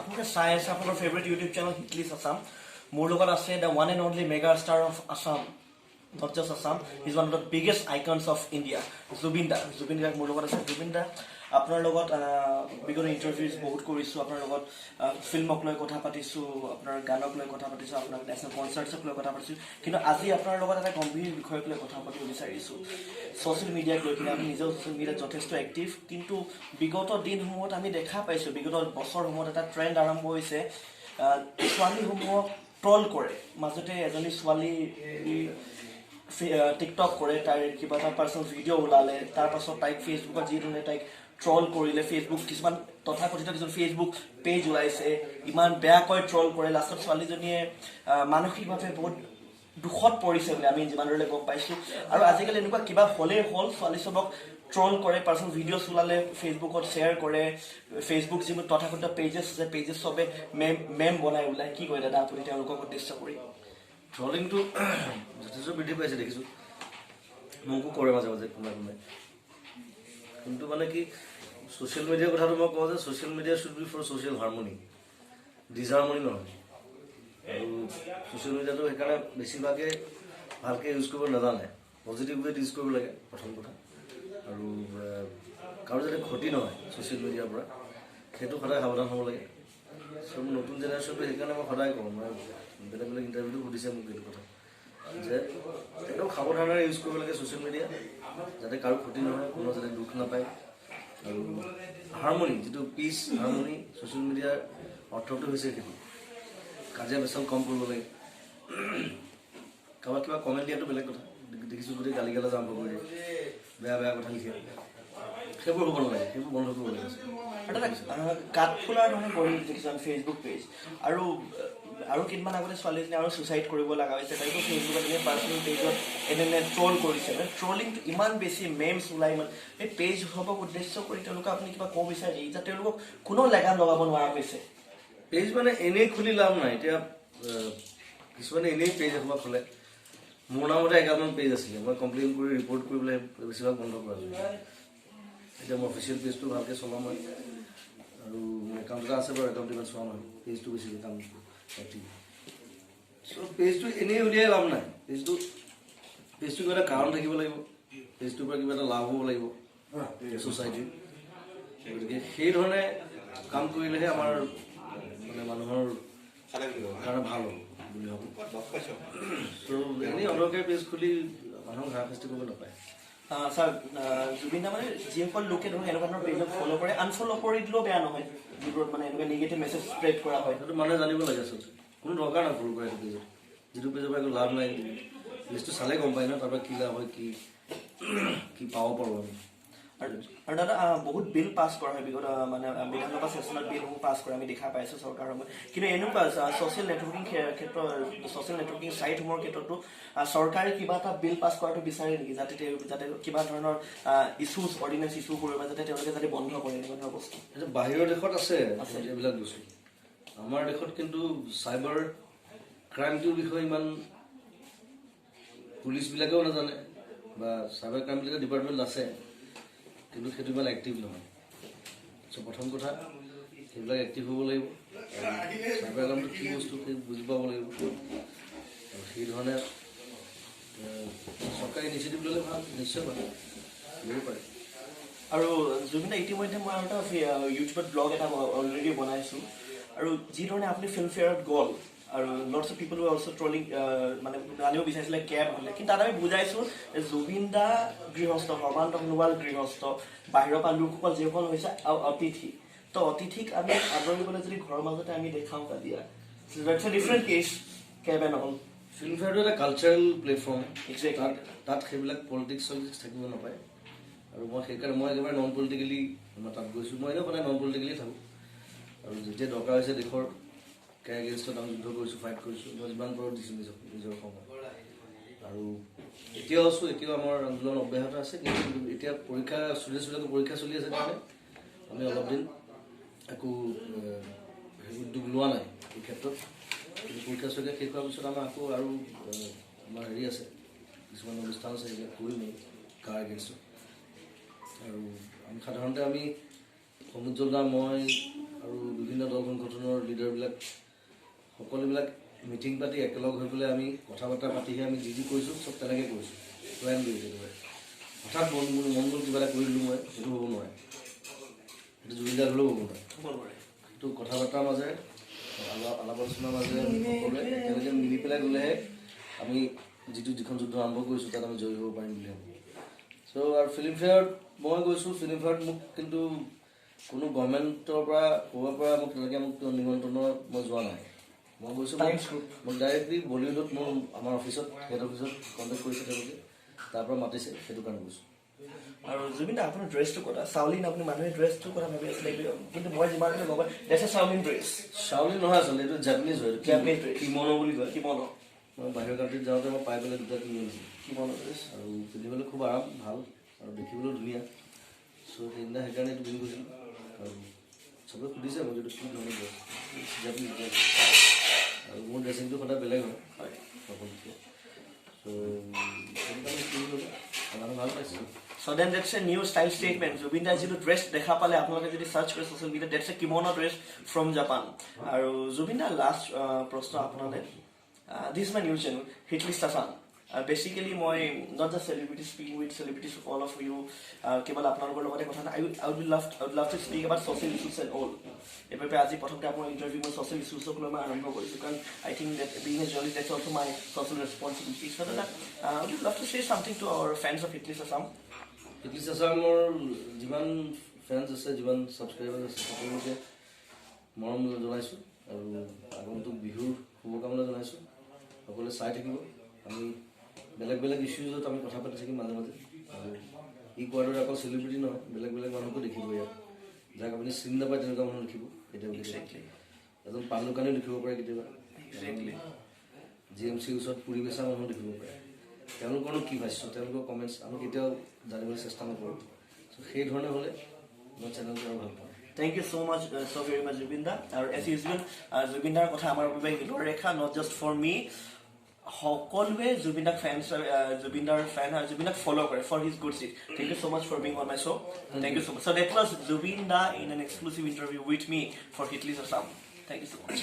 আপোনালোকে চাই আছে আপোনালোকৰ ফেভৰেট ইউটিউব চেনেল হিটলিছ আছাম। মোৰ লগত আছে the one and only mega star of Assam, not just Assam, is one of the biggest icons of India, Zubeen দা। জুবিন গাৰ্গ মোৰ লগত আছে। জুবিন দা, আপোনাৰ লগত বিগত ইণ্টাৰভিউজ বহুত কৰিছোঁ, আপোনাৰ লগত ফিল্মক লৈ কথা পাতিছোঁ, আপোনাৰ গানক লৈ কথা পাতিছোঁ, আপোনাৰ নেশ্যনেল কনচাৰ্টছক লৈ কথা পাতিছোঁ। কিন্তু আজি আপোনাৰ লগত এটা গম্ভীৰ বিষয়ক লৈ কথা পাতিব বিচাৰিছোঁ, ছ'চিয়েল মিডিয়াক লৈ কিনে। আমি নিজেও ছ'চিয়েল মিডিয়াত যথেষ্ট এক্টিভ। কিন্তু বিগত দিনসমূহত আমি দেখা পাইছোঁ, বিগত বছৰসমূহত এটা ট্ৰেণ্ড আৰম্ভ হৈছে, ছোৱালীসমূহক ট্ৰল কৰে। মাজতে এজনী ছোৱালী টিকটক কৰে, তাইৰ কিবা এটা পাৰ্চনেল ভিডিঅ' ওলালে। তাৰপাছত তাইক ফেচবুকত যি ধৰণে তাইক ট্ৰল কৰিলে, ফেচবুক কিছুমান তথাকথিত কিছুমান ফেচবুক পেজ ওলাইছে, ইমান বেয়াকৈ ট্ৰল কৰে। লাষ্টত ছোৱালীজনীয়ে মানসিকভাৱে বহুত দুখত পৰিছে বুলি আমি যিমান দূৰলৈ গম পাইছোঁ। আৰু আজিকালি এনেকুৱা কিবা হ'লেই হ'ল, ছোৱালী চবক ট্ৰল কৰে, পাৰ্চনেল ভিডিঅ'ছ ওলালে ফেচবুকত শ্বেয়াৰ কৰে। ফেচবুক যিবোৰ তথাকথিত পেজেছ আছে, পেজেছ চবে মেম মেম বনাই ওলায়। কি কয় দাদা আপুনি তেওঁলোকক উদ্দেশ্য কৰি? ট্ৰলিংটো যথেষ্ট বৃদ্ধি পাইছে, দেখিছোঁ। মোকো কৰে মাজে মাজে কোনোবাই কোনোবাই। কিন্তু মানে কি, ছ'চিয়েল মিডিয়াৰ কথাটো মই কওঁ যে social media should be for social harmony, disharmony নহয়। আৰু ছ'চিয়েল মিডিয়াটো সেইকাৰণে বেছিভাগে ভালকৈ ইউজ কৰিব নাজানে। পজিটিভ ৱেত ইউজ কৰিব লাগে প্ৰথম কথা। আৰু কাৰো যাতে ক্ষতি নহয় ছ'চিয়েল মিডিয়াৰ পৰা, সেইটো সদায় সাৱধান হ'ব লাগে। চ' নতুন জেনেৰেশ্যনটো সেইকাৰণে মই সদায় কওঁ, মই বেলেগ বেলেগ ইণ্টাৰভিউতো সুধিছে মোক এইটো কথা, যে একদম সাৱধানেৰে ইউজ কৰিব লাগে ছ'চিয়েল মিডিয়া, যাতে কাৰো ক্ষতি নহয়, কোনো যাতে দুখ নাপায়। আৰু হাৰমনি, যিটো পিচ, হাৰমনি, ছ'চিয়েল মিডিয়াৰ অৰ্থটো হৈছে সেইটো। কাজিয়া পেচাল কম কৰিব লাগে। কাৰোবাক কিবা কমেণ্ট দিয়াটো বেলেগ কথা। দেখিছোঁ গোটেই গালি গালাজ আৰম্ভ কৰি দিয়ে, বেয়া বেয়া কথা লিখে। সেইবোৰ হ'ব নালাগে, সেইবোৰ বন্ধ কৰিব লাগে। আৰু দাদা, কাঠফুলাৰ ধৰণে গঢ়ি উঠিছে কিছুমান ফেচবুক পেজ। আৰু কেইদিনমান আগতে ছোৱালীজনী আৰু ছুচাইড কৰিব লগা হৈছে। তাইকো ফেচবুকত এনে পাৰ্চনেল পেজত এনে এনে ট্ৰল কৰিছে। মানে ট্ৰলিংটো ইমান বেছি, মেমছ ওলাই ইমান। এই পেজসমূহক উদ্দেশ্য কৰি তেওঁলোকক আপুনি কিবা ক'ব বিচাৰে নেকি, যে তেওঁলোকক কোনো লেগাম লগাব নোৱাৰা হৈছে? পেজ মানে এনেই খুলি লাভ নাই। এতিয়া কিছুমানে এনেই পেজ এসোপা খোলে। মোৰ নামতে এগালমান পেজ আছিলে, মই কমপ্লেইন কৰি ৰিপৰ্ট কৰি পেলাই বেছিভাগ বন্ধ কৰা যায়। এতিয়া মই অফিচিয়েল পেজটো ভালকৈ চলাওঁ মই। আৰু মোৰ একাউণ্ট এটা আছে বাৰু, একাউণ্ট ইমান চোৱা নহয়, পেজটো বেছিকৈ কাম এক্টিভ। চ' পেজটো এনেই উলিয়াই লাভ নাই। পেজটো কিবা এটা কাৰণ থাকিব লাগিব, পেজটোৰ পৰা কিবা এটা লাভ হ'ব লাগিব ছ'চাইটিৰ। গতিকে সেইধৰণে কাম কৰিলেহে আমাৰ মানে মানুহৰ কাৰণে ভাল হ'ব বুলি ভাবোঁ। চ' এনেই অদৰকাৰী পেজ খুলি মানুহক হাৰাশাস্তি কৰিব নাপায়। ছাৰ, জুবিন দা, মানে যিসকল লোকে ধৰক এনেকুৱা ধৰণৰ পেজক ফ'ল' কৰে, আনফ'ল' কৰি দিলেও বেয়া নহয়, যিবোৰত মানে এনেকুৱা নিগেটিভ মেছেজ স্প্ৰেড কৰা হয়। সেইটো মানুহে জানিব লাগে আচলতে। কোনো দৰকাৰ নাই ফ'ল' কৰা সেইটো পেজত, যিটো পেজৰ পৰা একো লাভ নাই। পেজটো চালে গম পায় ন, তাৰ পৰা কি লাভ হয়, কি কি পাব পাৰোঁ আমি। আৰু দাদা, বহুত বিল পাছ কৰা হয় বিগত মানে বিধানসভা ছেছনত বিলসমূহ পাছ কৰা আমি দেখা পাইছোঁ চৰকাৰৰ সময়ত। কিন্তু এনেকুৱা ছ'চিয়েল নেটৱৰ্কিং ক্ষেত্ৰত, ছ'চিয়েল নেটৱৰ্কিং ছাইটসমূহৰ ক্ষেত্ৰতো চৰকাৰে কিবা এটা বিল পাছ কৰাটো বিচাৰে নেকি, যাতে কিবা ধৰণৰ ইছ্যুজ, অৰ্ডিনেঞ্চ ইছ্যু কৰিব, যাতে তেওঁলোকে যাতে বন্ধ কৰে এনেকুৱা ধৰণৰ বস্তু? সেইটো বাহিৰৰ দেশত আছে এইবিলাক বস্তু। আমাৰ দেশত কিন্তু চাইবাৰ ক্ৰাইমটোৰ বিষয়ে ইমান পুলিচবিলাকেও নাজানে, বা চাইবাৰ ক্ৰাইম বুলি ডিপাৰ্টমেণ্ট আছে, কিন্তু সেইটো ইমান এক্টিভ নহয়। চ' প্ৰথম কথা সেইবিলাক এক্টিভ হ'ব লাগিব। চাইবাৰ ক্ৰাইমটো কি বস্তু সেই বুজি পাব লাগিব। আৰু সেইধৰণে চৰকাৰে ইনিচিয়েটিভ ল'লে ভাল, নিশ্চয় ভাল, ল'ব পাৰে। আৰু জুবিন দা, ইতিমধ্যে মই আৰু এটা ইউটিউবত ব্লগ এটা অলৰেডি বনাইছোঁ। আৰু যিধৰণে আপুনি ফিল্মফেয়াৰত গ'ল আৰু lots of people also trolling, মানে জানিব বিচাৰিছিলে কেব হ'লে। কিন্তু তাত আমি বুজাইছোঁ যে জুবিন দা গৃহস্থ, সৰ্বানন্দ সোণোৱাল গৃহস্থ, বাহিৰৰ পৰা লোকসকল যিসকল হৈছে অতিথি। তো অতিথিক আমি আদৰিবলৈ যদি ঘৰৰ মাজতে আমি দেখাওঁ কাজিয়া, that's a different case, cab and all. ফিল্মফেয়াৰটো এটা কালচাৰেল প্লেটফৰ্ম। Exactly. তাত সেইবিলাক পলিটিক্স চলিটিক্স থাকিব নাপায়। আৰু মই সেইকাৰণে মই একেবাৰে নন পলিটিকেলি মই তাত গৈছোঁ। মই এনেও সদায় নন পলিটিকেলি থাকোঁ। আৰু যেতিয়া দৰকাৰ হৈছে, দেশৰ কা এগেইনষ্টত আমি যুদ্ধ কৰিছোঁ, ফাইট কৰিছোঁ। মই যিমান পাৰোঁ দিছোঁ নিজৰ নিজৰ সময়। আৰু এতিয়াও আছোঁ, এতিয়াও আমাৰ আন্দোলন অব্যাহত আছে। কিন্তু এতিয়া পৰীক্ষা, ষ্টুডেণ্টছবিলাকৰ পৰীক্ষা চলি আছে কাৰণে আমি অলপ দিন একো সেই উদ্যোগ লোৱা নাই এই ক্ষেত্ৰত। কিন্তু পৰীক্ষা চৰীক্ষা শেষ হোৱাৰ পিছত আমাৰ আকৌ আৰু আমাৰ হেৰি আছে, কিছুমান অনুষ্ঠান আছে, সেইবিলাক কৰিমেই কাৰ এগেইনষ্টত। আৰু আমি সাধাৰণতে আমি সমুজ্জ্বল দা, মই আৰু বিভিন্ন বিভিন্ন দল সংগঠনৰ লিডাৰবিলাক, সকলোবিলাক মিটিং পাতি একেলগ হৈ পেলাই আমি কথা বতৰা পাতিহে আমি যি যি কৰিছোঁ, চব তেনেকৈ কৰিছোঁ, প্লেন কৰি একেবাৰে। হঠাৎ মন গ'ল কিবা এটা কৰি দিলোঁ মই, সেইটো হ'ব নোৱাৰে। সেইটো জুবিনদাৰ হ'লেও হ'ব নোৱাৰে। হ'ব নোৱাৰে। সেইটো কথা বতৰাৰ মাজেৰে, আলাপ আলোচনাৰ মাজেৰে আমি সকলোৱে একেলগে মিলি পেলাই গ'লেহে আমি যিখন যুদ্ধ আৰম্ভ কৰিছোঁ, তাত আমি জয়ী হ'ব পাৰিম বুলি ভাবোঁ। চ' আৰু ফিল্মফেয়াৰত মই গৈছোঁ। ফিল্মফেয়াৰত মোক কিন্তু কোনো গভৰ্ণমেণ্টৰ পৰা, ক'ৰবাৰ পৰা মোক তেনেকৈ মোক নিমন্ত্ৰণত মই যোৱা নাই। মই গৈছোঁ Times Group. মোক ডাইৰেক্টলি বলিউডত মোৰ আমাৰ অফিচত, হেড অফিচত কণ্টেক্ট কৰিছে তেওঁলোকে, তাৰ পৰা মাতিছে, সেইটো কাৰণে গৈছোঁ। আৰু জুবিন দা, আপোনাৰ ড্ৰেছটো কথা, চাউলিন, আপুনি মানুহে ড্ৰেছটোৰ কথা ভাবি আছিলে, কিন্তু মই যিমানখিনি গম পাওঁ, that's a Shaolin dress. Shaolin নহয় আচলতে, এইটো জাপানিজ হয়। এইটো Japanese dress. কিমনো বুলি কয়। কিমনো। মই বাহিৰৰ কাণ্ট্ৰিত যাওঁতে মই পাই পেলাই দুটা কিনি আনিছিলোঁ। কিমনো ড্ৰেছ। আৰু পিন্ধিবলৈ খুব আৰাম, ভাল আৰু দেখিবলৈও ধুনীয়া। চ' সেইদিনা সেইকাৰণে এইটো পিন্ধি গৈছিলোঁ আৰু চবে সুধিছে মোক এইটো কি ধৰণৰ ড্ৰেছ, জাপানিজ ড্ৰেছ। আৰু মোৰ ড্ৰেছিংটো সদায় বেলেগ হয় সকলোতকৈ। চ' সেইটো কাৰণে পিন্ধি ল'লোঁ আৰু মানুহ ভাল পাইছে। So then that's a new style statement. Zubeen দাৰ যিটো ড্ৰেছ দেখা পালে আপোনালোকে যদি চাৰ্চ কৰে social media, that's a kimono dress from Japan. আৰু জুবিন দাৰ, লাষ্ট প্ৰশ্ন আপোনালৈ। This my news channel, Hitlist Assam. Basically মই not just celebrity, speaking with celebrities, all of you, কেৱল আপোনালোকৰ লগতে কথা নাই। I would love to speak about social issues and all. এইবাবে আজি প্ৰথমতে আপোনাৰ ইণ্টাৰভিউ মই ছ'চিয়েল ইছ্যুছক লৈ মই আৰম্ভ কৰিছোঁ, কাৰণ I think that being a journalist, that's also my social responsibility. So দাদা, would love to say something to our fans of Hitlist Assam. Hitlist আছামৰ যিমান ফেন্স আছে, যিমান ছাবস্ক্ৰাইবাৰ আছে, সকলোকে মৰম জনাইছোঁ আৰু আগন্তুক বিহুৰ শুভকামনা জনাইছোঁ। সকলোৱে চাই থাকিব। আমি বেলেগ বেলেগ ইছ্যুজত আমি কথা পাতি থাকিম মাজে মাজে। আৰু ই কোৱাৰ দৰে অকল চেলিব্ৰিটি নহয়, বেলেগ বেলেগ মানুহকো দেখিব ইয়াত, যাক আপুনি চিনি নাপায় তেনেকুৱা মানুহ দেখিব কেতিয়াবা কেতিয়াবা। এজন পাণ দোকানীও দেখিব পাৰে কেতিয়াবা। জিএমচিৰ ওচৰত পুৰি বেচা মানুহ দেখিব পাৰে। তেওঁলোকৰনো কি ভাষ্য, তেওঁলোকৰ কমেণ্টছ আমি কেতিয়াও জানিবলৈ চেষ্টা নকৰোঁ। চ' সেই ধৰণে হ'লে মই চেনেলটো আৰু ভাল পাওঁ। Thank you so much, so very much, Zubeen দা। আৰু এজ ইউজুৱেল, জুবিন দাৰ কথা আমাৰ বাবে শিলৰ ৰেখা, not just for me. সকলোৱে জুবিন দাক ফেন, জুবিন দাৰ ফেন আৰু জুবিন দাক ফ'ল' কৰে for his good deed. Thank you so much for being on my show. Thank you so much. So that was Zubeen da in an exclusive interview with me for Hitlist Assam. Thank you so much.